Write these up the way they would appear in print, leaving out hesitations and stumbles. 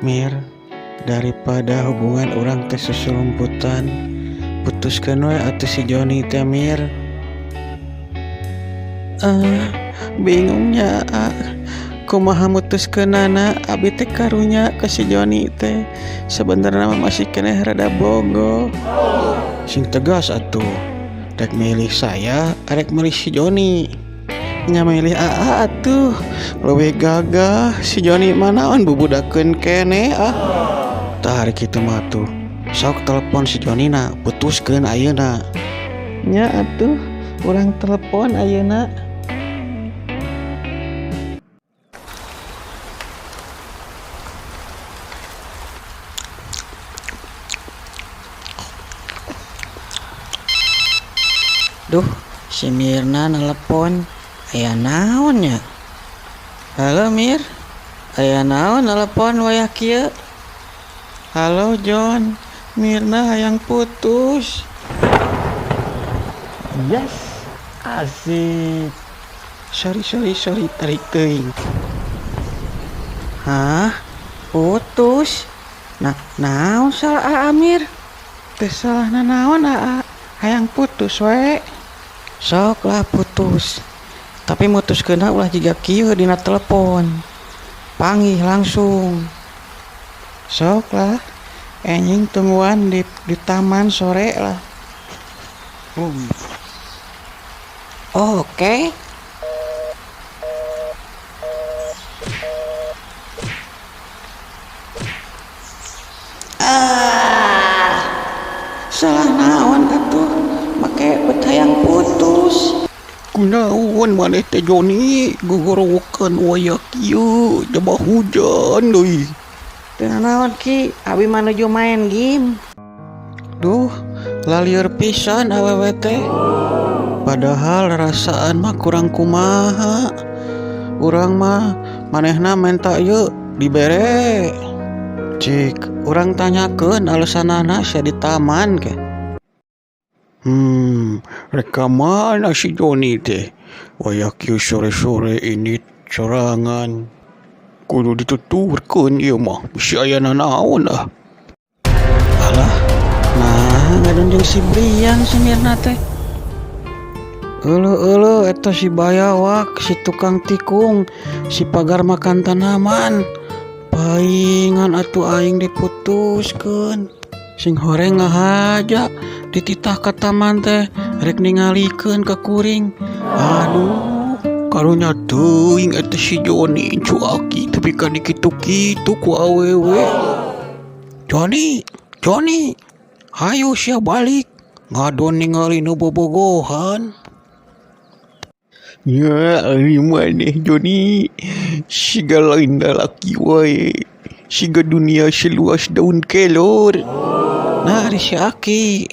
Mir, daripada hubungan urang teh susulumputan, putuskeun we atuh si Joni teh, Mir. Ah, bingungnya ah. Kumaha mutuskeunana, abi teh karunya ke si Joni teh. Sebenarnya mah masih keneh rada bogoh. Sing tegas atuh. Rek milih saya, rek milih si Joni. Nya milih AA atuh. Leuwih gagah si Joni mah, naon bubudakeun keneh ah. Tah, ari kitu mah atuh. Sok telepon si Joni na, putuskeun ayeuna. Nya atuh, urang telepon ayeuna. Duh, si Mirna telepon. Aya naon nya? Halo, Mir. Aya naon telepon wayah kieu? Halo, John. Mirna hayang putus. Yes, asik. Sorry, sorry, sorry, tarik teuing. Hah? Putus? Nah, naon salah Amir? Teu salah naon Aa. Hayang putus we. Sok lah putus. Tapi mutuskeunna ulah jiga kieu dina telepon. Panggih langsung. Sok lah. Enjing tungguan di taman sore lah. Oke. Ah, salah naon atuh make bet hayang putus. Kunaon maneh teh, Joni, gogorowokan wayah kieu, jaba hujan deui? Teu naon, Ki, abi mah nuju main game. Duh, lalieur pisan awewe teh. Padahal rasaan mah kurang kumaha. Urang mah manehna menta ieu dibere. Cik, urang tanyakeun alesanana sia di taman ke. Rek ka mana si Joni teh? Wayah kieu sore-sore ini sorangan. Kudu dituturkeun ieu mah, bisi aya nanaon ah. Alah, nah ngadon jeung si Brian si Mirna teh. Euleuh euleuh, eta si bayawak, si tukang tikung, si pagar makan tanaman. Paingan atuh aing diputuskeun. Sing horeng ngahaja dititah ka taman teh rek ningalikeun ka kuring. Aduh, Karunya teuing eta si Joni, incu aki tepi ka dikitu-kitu ku awewe. Joni, Joni, hayu sia balik. Ngadon ningali nu bobogohan. Nya ari maneh, Joni, siga lain lalaki wae. Siga dunia seluas daun kelor. Nah, ari si Aki.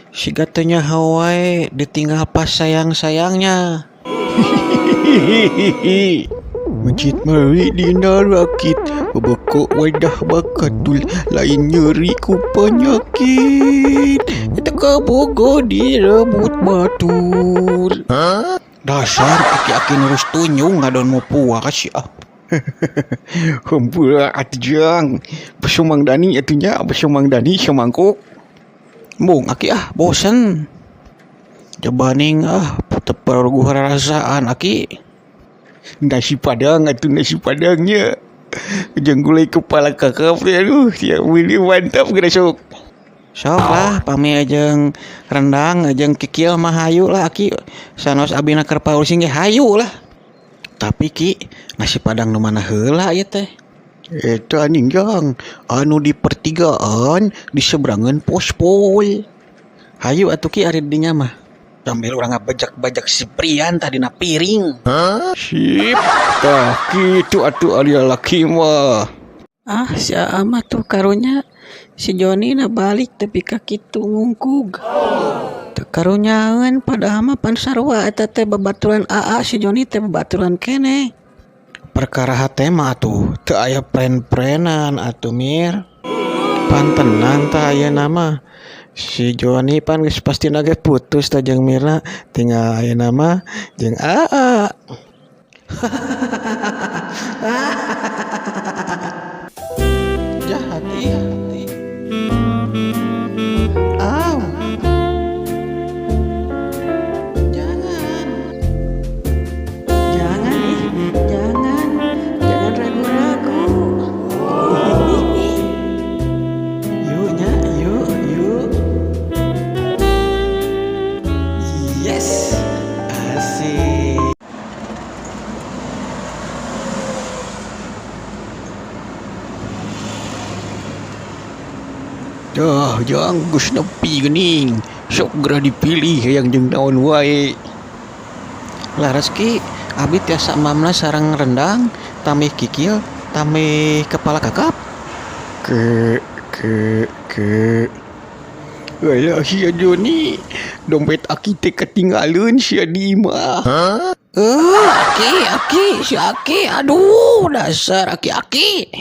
Siga teu nyaho wae ditinggal pas sayang-sayangnya. Mencit meuri dina rakit, bebekok wadah bakatul, lain nyeri ku penyakit. Eta kabogo direbut batur. Dasar aki-aki nurus tunyung, ngadon mau puas ah. Hampura atuh jang. Beso Mang Dani atuh nya, beso Mang Dani semangkuk. Embung aki ah, bosen. Jabaning ah, teu perlu rarasaan aki. Nasi padang atuh, nasi padangnya. Jeung gulai kepala kakap, aduh, ya ini mantap geura sok. Sok lah, pami jeung rendang jeung kikil mah hayu lah, Aki. Sanos abina keur pausing ge hayu lah. Tapi Ki, nasi padang nu mana heula ieu teh? Eta ningjang anu di pertigaan di seberangan pospol. Hayu atuh Ki, ari dinya mah. Sambil urang ngabajak-bajak si Prian tadi na piring. Sip, tah kitu atuh ari lalaki mah. Ah, si Aa mah tuh karunya si Joni na balik tepi ka kitu ngungkug. Teu karunyaeun, padahal mah pan sarua eta teh babaturan Aa, si Joni teh babaturan keneh. Perkara hate mah atuh teu aya pren-prenan atuh, Mir. Pan tenang tah, ayeuna mah. Si Joni pan geus pastina ge putus tah jeung Mirna, tinggal ayeuna mah jeung Aa. Tah jang geus nepi geuning. Sok geura dipilih hayang jeung naon wae. Laras Ki, abi tiasa mamna sareng rendang, tambih kikil, tambih kepala kakap. Ke ke ke. Alah sia Joni, dompet aki teh ketinggalan sia di imah. Eh, aki, aki, si aki, aduh, dasar aki-aki.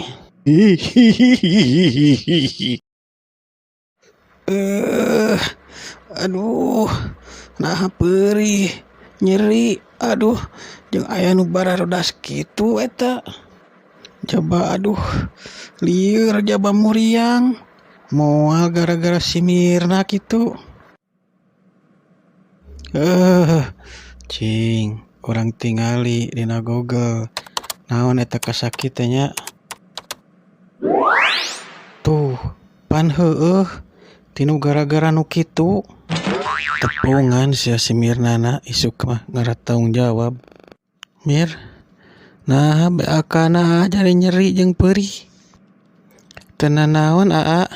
Hihihihihihi. Eh, aduh, nah perih, nyeri, aduh, jeung aya nu bararodas kitu eta. Jaba aduh, lieur jaba muriang. Moal gara-gara si Mirna kitu. Eh, cing, urang tingali dina Google. Naon eta kasakit teh nya? Tuh, pan heueuh tinu gara-gara nu kitu. Tepungan sia si Mirna na isuk mah ngara tanggung jawab. Mir, nah beakana jadi nyeri jeung perih. Teu nanaon aa,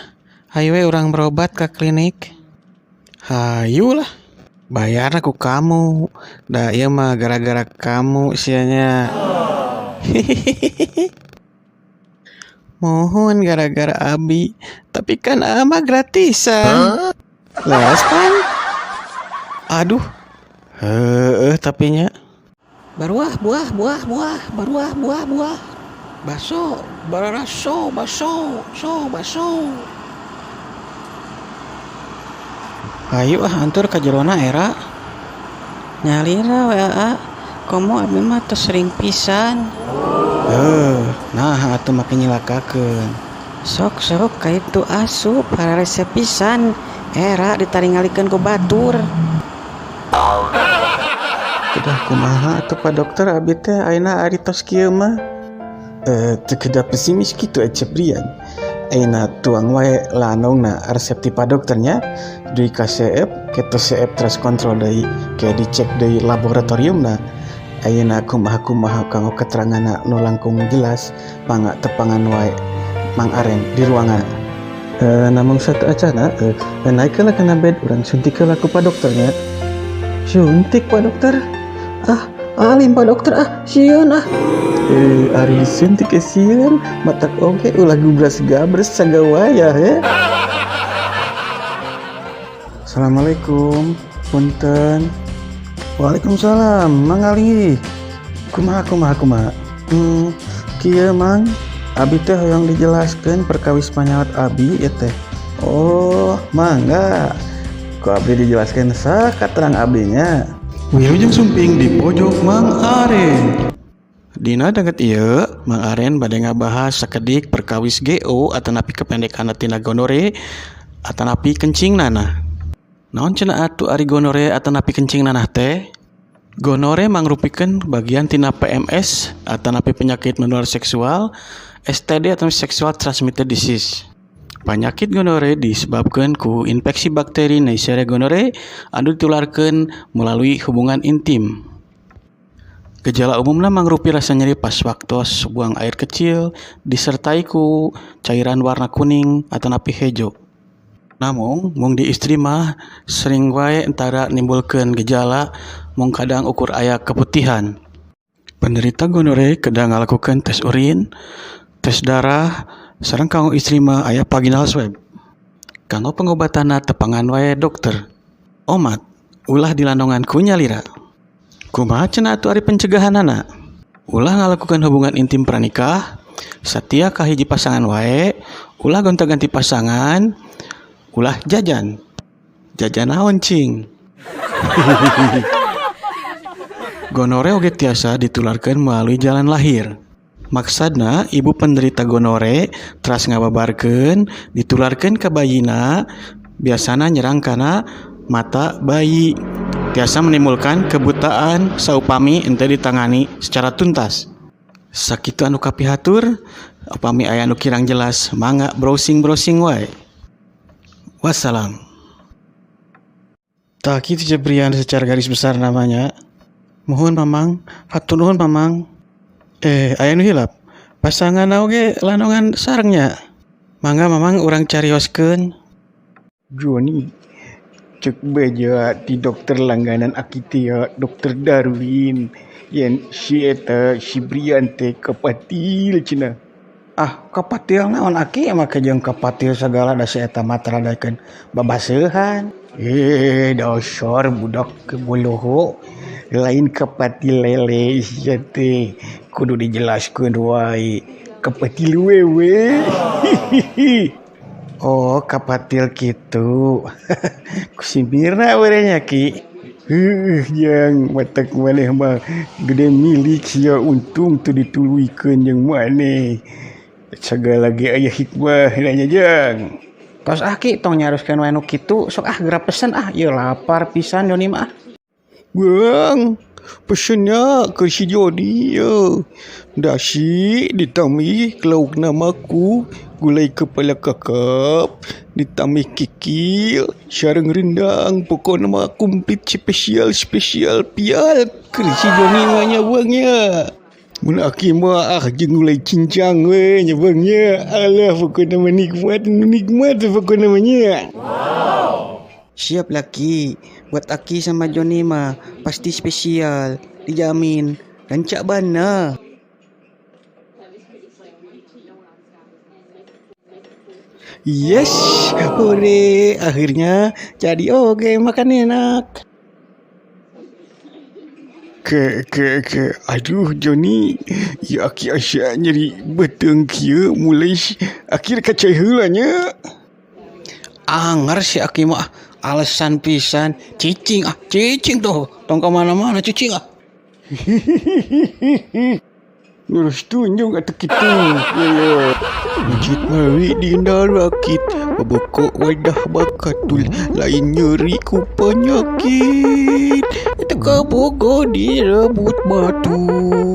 hayu we urang berobat ka klinik. Hayu lah, bayar ku kamu. Da ieu mah gara-gara kamu sianya. Mohon gara-gara abi, tapi kan aa mah gratisan. Les pan? Aduh, heueuh tapi nya. Baruah buah buah buah, baruah buah buah. Baso, bararaso, baso, so, baso. Hayu ah antur ka jerona era. Nyalira we aa, komo abi mah tos sering pisan. Heuh, nah atuh make nyilakakeun. Sok sok ka itu asup hararese pisan. Era ditaringalikeun ku batur. Kedah kumaha atuh Pak Dokter abi teh ayeuna ari tos kieu mah. Teu kedah pesimis kitu Cebrian. Ayeuna tuang wae lanongna resep ti Pak Dokternya dugi ka seep, keto seep teras kontrol deui, ke dicek deui laboratoriumna. Ayeuna kumaha-kumaha kanggo keteranganna nu langkung jelas, mangga tepangan wae Mang Aren di ruangan. Namung satu acana, naikkeun kana bed urang suntik heula ku Pak Dokternya. Suntik Pak Dokter? Ah, alim Pak Dokter ah, sieun ah. Ari disuntik ke sieun, matak oge ulah gubras gabres sagawayah ya. Assalamualaikum, punten. Waalaikumsalam, Mang Ali. Kumaha kumaha kumaha. Kieu Mang, abi teh hoyong dijelaskeun perkawis panyawat abi ieu teh. Oh, mangga. Ku abdi dijelaskeun sakaterang abdinya. Wilujeng sumping di pojok Mang Aren. Dina danget ieu, Mang Aren bade ngabahas sakedik perkawis GO atanapi kependekanna tina gonore atanapi kencing nanah. Naon cenah atuh ari gonore atanapi kencing nanah teh? Gonore mangrupikeun bagian tina PMS atanapi penyakit menular seksual, STD atau sexual transmitted disease. Penyakit gonore disebabkan ku infeksi bakteri Neisseria gonorrhoeae anu ditularkeun melalui hubungan intim. Gejala umumna mangrupi rasa nyeri pas waktos buang air kecil disertai ku cairan warna kuning atanapi hejo. Namung mung di istri mah sering wae entara nimbulkeun gejala mung kadang ukur aya keputihan. Penderita gonore kedah ngalakukeun tes urin, tes darah, sareng kanggo istri mah aya vaginal swab. Kanggo pengobatanna tepangan wae dokter. Omat, ulah dilandongan ku nyalira. Kumaha cenah atuh ari pencegahanana? Ulah ngalakukan hubungan intim pranikah, satia ka hiji pasangan wae, ulah gonta-ganti pasangan, ulah jajan. Jajan naon cing? Gonore oge tiasa ditularkeun melalui jalan lahir. Maksudna ibu penderita gonore teras ngababarkeun ditularkeun ka bayina, biasana nyerang kana mata bayi. Tiasa menimbulkan kebutaan saupami henteu ditangani secara tuntas. Sakitu anu kapihatur, upami aya anu kirang jelas mangga browsing-browsing wae. Wassalam. Tah kitu Cebrian secara garis besar namanya. Muhun Mamang, hatur nuhun Mamang. Aya nu hilap. Pasangan oge lanongan sarengnya. Mangga Mamang urang carioskeun. Joni, cek beja ti dokter langganan aki teh ya, dokter Darwin. Yen si eta si Brian teh kapatil cenah. Ah, kapatil naon aki make jeung kapatil segala da si eta mah taradakeun babaseuhan. Dasar budak boloho. Lain kapatil lele sia teh. Kudu dijelaskeun wae. Kapatil wewe. Oh, kapatil kitu. Ku si Mirna we nya ki. Heuh, jang matak maneh mah gede milik sia, untung teu dituluykeun jeung maneh. Sagala ge aya hikmah nya jang. Tos ah ki, tong nyaruskeun wae nu kitu, sok ah geura pesen ah, ieu lapar pisan Joni mah. Bang, pesennya ke si Joni ya. Dasi ditambih lauk namaku gulai kepala kakap, ditambih kikil, sareng rendang, pokokna mah komplit spesial spesial pial keur si Joni mah nya bang nya. Mun aki mah ah jeung gulai cincang we nya bang nya. Alah pokokna mah nikmat nikmat pokokna mah nya. Siap laki, buat Aki sama Joni mah pasti spesial, dijamin. Rancak bana. Yes, hore, akhirnya jadi oke makan enak. Ke aduh Joni, ya aki asa nyeri beuteung kieu mulai akhir kacai heula nya. Anger si aki mah alasan pisan, cicing ah, cicing tuh, tong kemana-mana cicing ah. Terus tunjung atau kitu. Ya. Wujud mari dinda rakit, bebekok wadah bakatul, lain nyeri ku penyakit. Itu kabogo direbut batur.